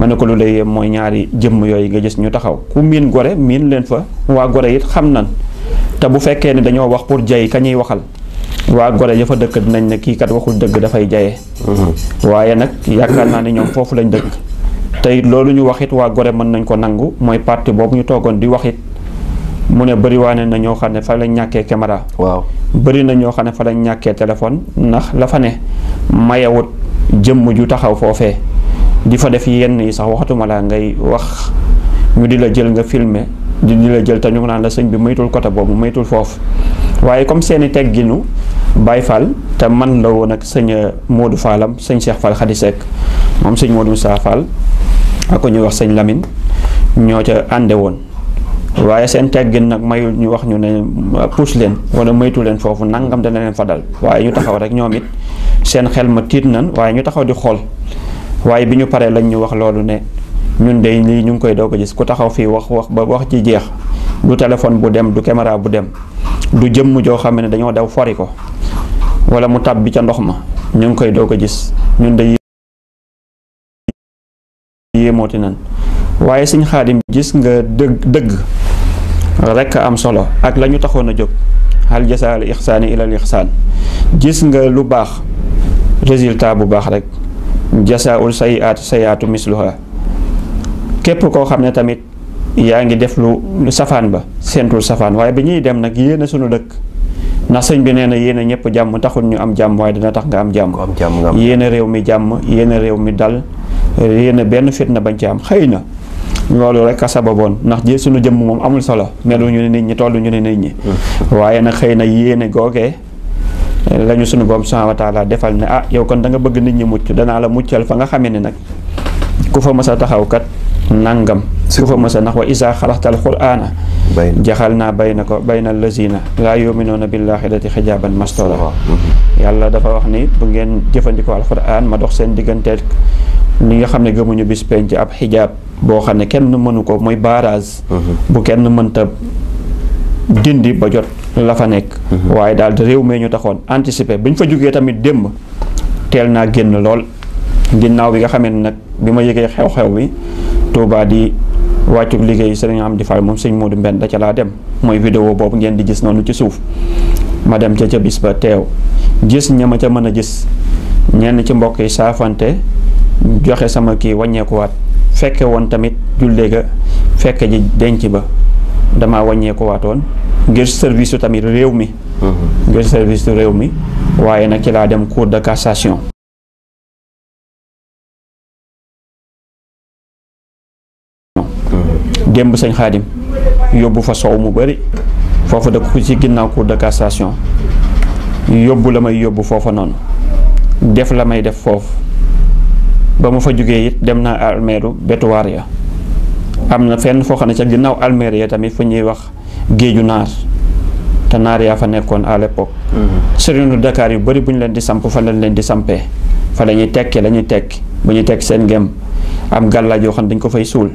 ma ne ko lu lay yem mooy ñaari jëmm yooyu nga gis ñu taxaw ku miin Gorée miin leen fa waa Gorée it xam nan te bu fekkee ne dañoo wax pour jay ka ñuy waxal waa Gorée ya fa dëkk dinañ ne kii kat waxul dëgg dafay jaye waaye nag yaakaar naa ne ñoom foofu lañ dëkk tey loolu ñu wax it waa Gorée mën nañ ko nangu mooy parti boobu ñu toogoon di wax it mu ne bëri waane na ñoo xam ne fa lañ ñàkkee caméra waaw bëri na ñoo xam ne fa lañ ñàkkee téléphone ndax la fa ne mayawut jëmm ju taxaw foofee di fa def yenn yi sax waxatuma laa ngay wax ñu di la jël nga filmer di la jël te ñu naan la sëñ bi moytul côté boobu moytul foofu waaye comme seeni tegginu Baye Fall te man la woon ak sëñ Modou Fallam sëñ Cheikh Fall Khady Seck moom sëñ Modou Moussa Fall ak ko ñuy wax sëñ Lamine ñoo ca ànde woon waaye seen teggin nag mayul ñu wax ñu ne pousse leen wala moytu leen foofu nangam dana leen fa dal waaye ñu taxaw rek ñoom it seen xel ma tiit nan waaye ñu taxaw di xool waaye bi ñu paree lañ ñu wax loolu ne ñun de lii ñu ngi koy doog a gis ku taxaw fii wax ba wax ci jeex du téléphone bu dem du caméra bu dem du jëmm joo xam ne dañoo daw fori ko wala mu tab bi ca ndox ma ñu ngi koy doog a gis ñun de yéemooti nan waaye Sëñ Xaadim gis nga dëgg rekk am solo ak la ñu taxoon a jóg hal jasaal ixsaani ilal ixsaan gis nga lu baax résultat bu baax rek jasaul sayaatu misluha képp koo xam ne tamit yaa ngi def lu safaan ba seentul safaan waaye bi ñuy dem nag yéene sunu dëkk ndax sëñ bi nee na yéene ñëpp jàmm taxul ñu am jàmm waaye dina tax nga am jàmm yéene réew mi jàmm yéene réew mi dal yéene benn fitna bañ ci am xëy na loolu rek a sababoon ndax ji sunu jëmm moom amul solo melu ñu ne nit ñi tollu ñu ne nit ñi waaye nag xëy na yéene googee lañu sunu borom subhanahu wa taala defal ne ah yow kon da nga bëgg nit ñi mucc danaa la muccal fa nga xamee ne nag ku fa mës a taxaw kat nangam ku fa mës a ndax wa isa xalaxtal qur'aana jaxal naa bayna lazina laa yuminuuna billaaxirati xijaaban mastora yàlla dafa wax ni bu ngeen jëfandikoo alquran ma dox seen digganteel li nga xam ne gëmuñu bis penc ab xijaab boo xam ne kenn mënu ko mooy barrage bu kenn mënta dindi ba jot la fa nekk waaye daal réew mee ñu taxoon anticiper bi ñu fa jógee tamit démb teel naa génn lool ginnaaw bi nga xamee ne nag bi ma yëgee xew-xew bi Touba di wàccuk liggéey sëriñ Amdi Fall moom sëñ Modou Mbène da ca laa dem mooy vidéo boobu ngeen di gis noonu ci suuf ma dem ca bis ba teew gis ña ma ca mën a gis ñenn ci mbokk yi saafante joxe sama kii wàññeekuwaat fekke woon tamit jullee ga fekke ji denc ba dama wàññeekuwaatoon ngir service tamit réew mi ngir service réew mi waaye nag ci laa dem cour de cassation démb sëñ Xaadim yóbbu fa soow mu bari foofu da ko ci ginnaaw cour de cassation yóbbu la may yóbbu foofa noonu def la may def foofu ba ma fa jógee it dem naa almeeru betuwaar ya am na fenn foo xam ne ca ginnaaw almeer ya tamit fu ñuy wax géeju naar te naar yaa fa nekkoon à l'époque sëriñu Dakar yu bari bu ñu leen di samp fa lañ leen di sampee fa la ñuy tekki la ñuy tekki bu ñuy tekki seen ngem am gàllaaj yoo xam ne dañ ko fay suul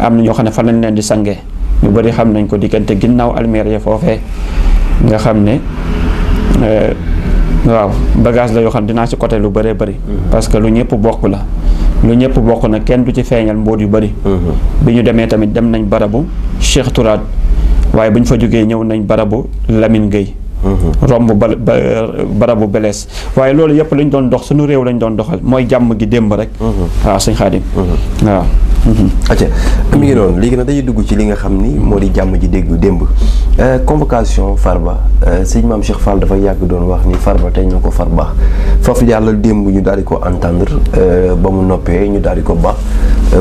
am na ñoo xam ne fa lañ leen di sange ñu bari xam nañ ko diggante ginnaaw almeer ya foofee nga xam ne waaw bagage la yoo xam dinaa ci côté lu bëree bëri parce que lu ñëpp bokk la lu ñëpp bokk na kenn du ci feeñal mbóot yu bëri bi ñu demee tamit dem nañ barabu Cheikh Tourade waaye bu ñu fa jógee ñëw nañ barabu Lamine Gueye romb barabu Belees waaye loolu yëpp lañ doon dox suñu réew lañ doon doxal mooy jàmm gi démb rek waaw sëñ Xaadim waaw acca mi ngi noonu léegi nag dañuy dugg ci li nga xam ni moo di jàmm ji dégg démb convocation Farba sëñ Maam Cheikh Fall dafa yàgg doon wax ni Farba tey ñoo ko far baax foofu yàlla démb ñu daal di ko entendre ba mu noppee ñu daal di ko baax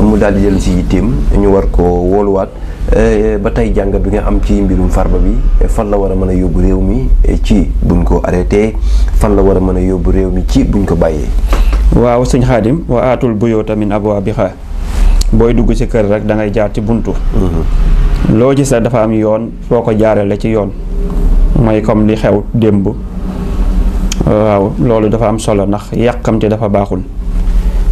mu daal di jël si yitteem ñu war ko wóoluwaat ba tey jàngat bi nga am ci mbirum Farba bi fan la war a mën a yóbbu réew mi ci buñ ko arrêté fan la war a mën a yóbbu réew mi ci buñ ko bàyyee. waaw sëñ Xaadim wa aatul buyuuta min abwaabihaa booy dugg ci kër rek da ngay jaar ci buntu. loo gis rek dafa am yoon foo ko jaarale ci yoon mooy comme li xew démb waaw loolu dafa am solo ndax yàqamte dafa baaxul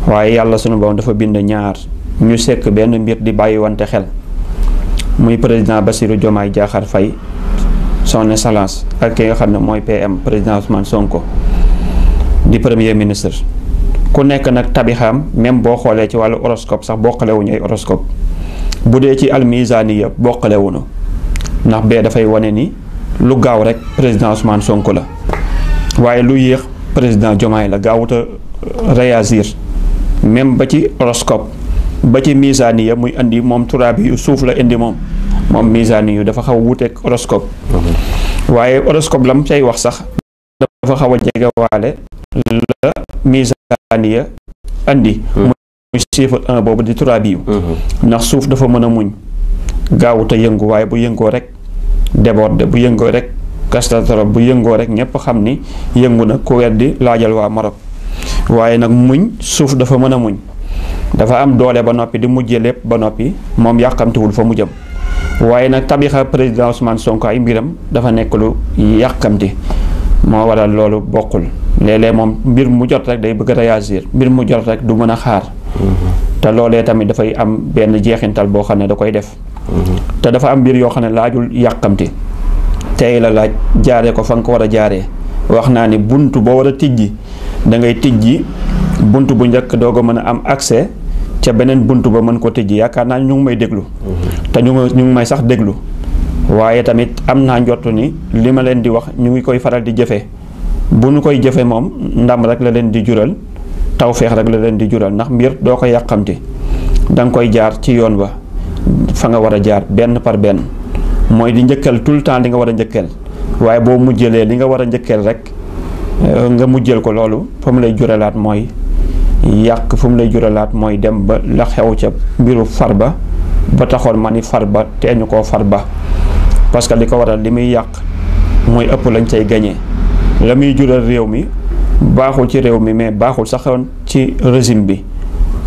waaye yàlla sunu borom dafa bind ñaar ñu sekk benn mbir di bàyyi wante xel muy président Bassirou Diomaye Diakhar Faye son excellence ak ki nga xam ne mooy PM président Ousmane Sonko di premier ministre ku nekk nag tabixaam même boo xoolee ci wàllu horoscope sax bokkalewuñu ay horoscope bu dee ci almizaniya bokkalewuñu ndax bee dafay wane ni lu gaaw rek président Ousmane Sonko la waaye lu yéex président Diomaye la gaawuta réagir même ba ci horoscope ba ci mizaniya muy indi moom turaab yu suuf la indi moom mizaniya dafa xaw a wuuteeg horoscope waaye horoscope lam say wax sax dafa xaw a jegewaale la mizaniya andi muy chiffre 1 boobu di turaab yu ndax suuf dafa mën a muñ gaawuta yëngu waaye bu yëngoo rek déborde bu yëngoo rek catastrophe bu yëngoo rek ñëpp xam ni yëngu na ku weddi laajal waa Maroc waaye nag muñ suuf dafa mën a muñ dafa am doole ba noppi di mujjee lépp ba noppi moom yàqamtiwul fa mu jëm waaye nag tabixa président Ousmane Sonko ay mbiram dafa nekk lu yàqamti moo waral loolu bokkul léeg-léeg moom mbir mu jot rek day bëgg a réagir mbir mu jot rek du mën a xaar te loolee tamit dafay am benn jeexintal boo xam ne da koy def te dafa am mbir yoo xam ne laajul yàqamti tey la laaj jaaree ko fa nga ko war a jaaree wax naa ni buntu boo war a tijji da ngay tijji buntu bu njëkk doog a mën a am accès ca beneen buntu ba mën ko tijji yaakaar naa ñu ngi may déglu te ñu ngi may sax déglu waaye tamit am naa njottu ni li ma leen di wax ñu ngi koy faral di jëfe bu ñu koy jëfe moom ndam rek la leen di jural tawfeex rek la leen di jural ndax mbir doo ko yàqamti da nga koy jaar ci yoon ba fa nga war a jaar benn par benn mooy di njëkkal tout le temps li nga war a njëkkal waaye boo mujjalee li nga war a njëkkal rek nga mujjal ko loolu fa mu lay juralaat mooy yàq fu mu lay juralaat mooy dem ba la xew ca mbiru Farba ba taxoon ma ni Farba te ñu koo Farba parce que li ko waral li muy yàq mooy ëpp lañ cay gañee la muy jural réew mi baaxul ci réew mi mais baaxul saxoon ci régime bi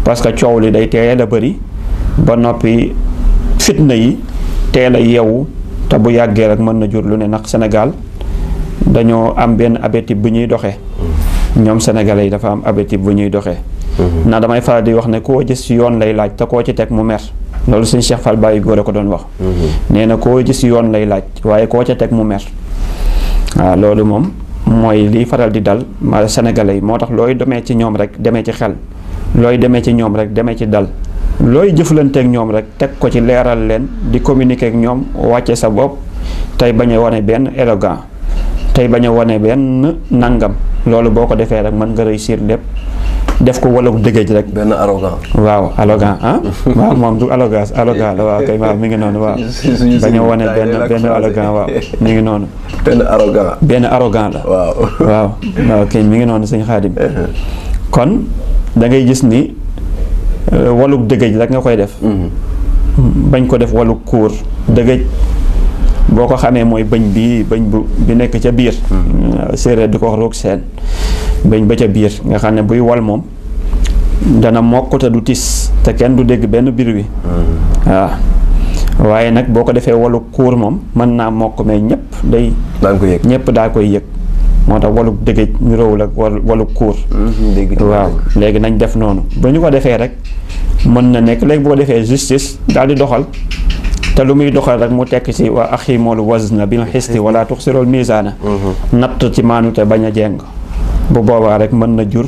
parce que coow li day teel a bëri ba noppi fitna yi teel a yeewu te bu yàggee rek mën na jur lu ne ndax Sénégal dañoo am benn appétit bu ñuy doxee ñoom sénégalais yi dafa am appétit bu ñuy doxee ndax damay faral di wax ne koo gis yoon lay laaj te koo ci teg mu mer loolu suñu Cheikh Fall Baye góor a ko doon wax nee na koo gis yoon lay laaj waaye koo ca teg mu mer waaw loolu moom mooy liy faral di dal ma sénégalais yi moo tax looy demee ci ñoom rek demee ci xel looy demee ci ñoom rek demee ci dal looy jëflanteek ñoom rek teg ko ci leeral leen di communiquer ak ñoom wàcce sa bopp tey bañ a wane benn élégant tey bañ a wane benn nangam loolu boo ko defee rek mën nga réussir lépp def ko wala dëggëj rek. benn arrogant. waaw arrogant ah. waaw moom du arrogance arrogant la waaw kay waaw mi ngi noonu waaw. bañ a wane benn arrogant waaw mi ngi noonu. benn arrogant la. waaw kay mi ngi noonu sëñ Xaadim. kon da ngay gis ni waluk dëggëj rek nga koy def. bañ ko def waluk kuur dëggëj boo ko xamee mooy bëñ bi nekk ca biir. séeréer di ko wax roog seen. bëñ ba ca biir nga xam ne buy wal moom dana mokk te du tis te kenn du dégg benn biir wi waaw waaye nag boo ko defee walu kuur moom mën naa mokk mais ñëpp daa koy yëg moo tax walu dëggëj niroowul ak walu kuur waaw léegi nañ def noonu ba ñu ko defee rek mën na nekk léegi boo defee justice daal di doxal te lu muy doxal rek mu tekk ci wa aximul wazna bil xisti wala tuxsirul misaana natt ci maanu te bañ a jeng bu boobaa rek mën na jur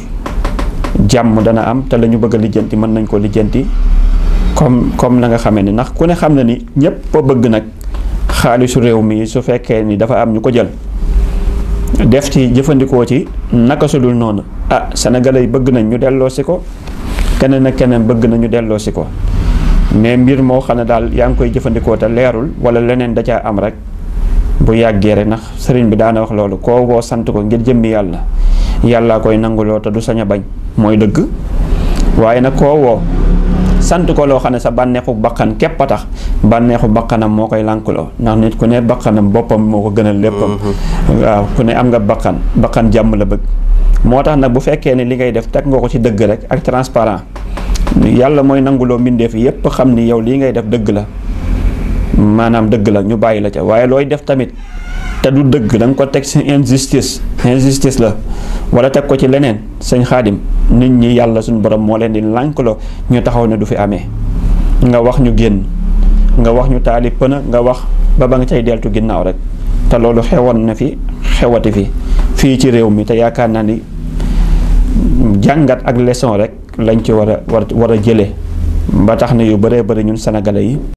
jàmm dana am te la ñu bëgg a lijjanti mën nañ ko lijjanti comme na nga xamee ni ndax ku ne xam na ni ñëpp a bëgg nag xaalisu réew mi su fekkee ni dafa am ñu ko jël def ci jëfandikoo ci naka su dul noonu sénégalais yi bëgg nañ ñu delloo si ko keneen ak keneen bëgg nañ ñu delloo si ko mais mbir moo xam ne daal yaa ngi koy jëfandikoo te leerul wala leneen da caa am rek bu yàggee rek ndax sëriñ bi daana wax loolu koo woo sant ko ngir jëmmi yàllaa koy nanguloo te du sañ a bañ mooy dëgg waaye nag koo woo sant ko loo xam ne sa bànneexu bakkan képp a tax bànneexu bakkanam moo koy lànkuloo ndax nit ku ne bakkanam boppam moo ko gënal léppam waaw ku ne am nga bakkan jàmm la bëgg moo tax nag bu fekkee ne li ngay def teg nga ko ci dëgg rek ak transparent yàlla mooy nanguloo mbindeef yépp xam ni yow lii ngay def dëgg la maanaam dëgg la ñu bàyyi la ca waaye looy def tamit te du dëgg da nga ko teg ci injustice la wala teg ko ci leneen sëñ Xaadim nit ñi yàlla suñu borom moo leen di lànkloo ñu taxaw ne du fi amee nga wax ñu génn nga wax ñu taali pëna nga wax ba nga cay deltu ginnaaw rek te loolu xewoon na fi xewati fii ci réew mi te yaakaar naa ni jàngat ak leçon rek lañ ci war a jëlee ba tax na yu bëree bëri ñun sénégalais yi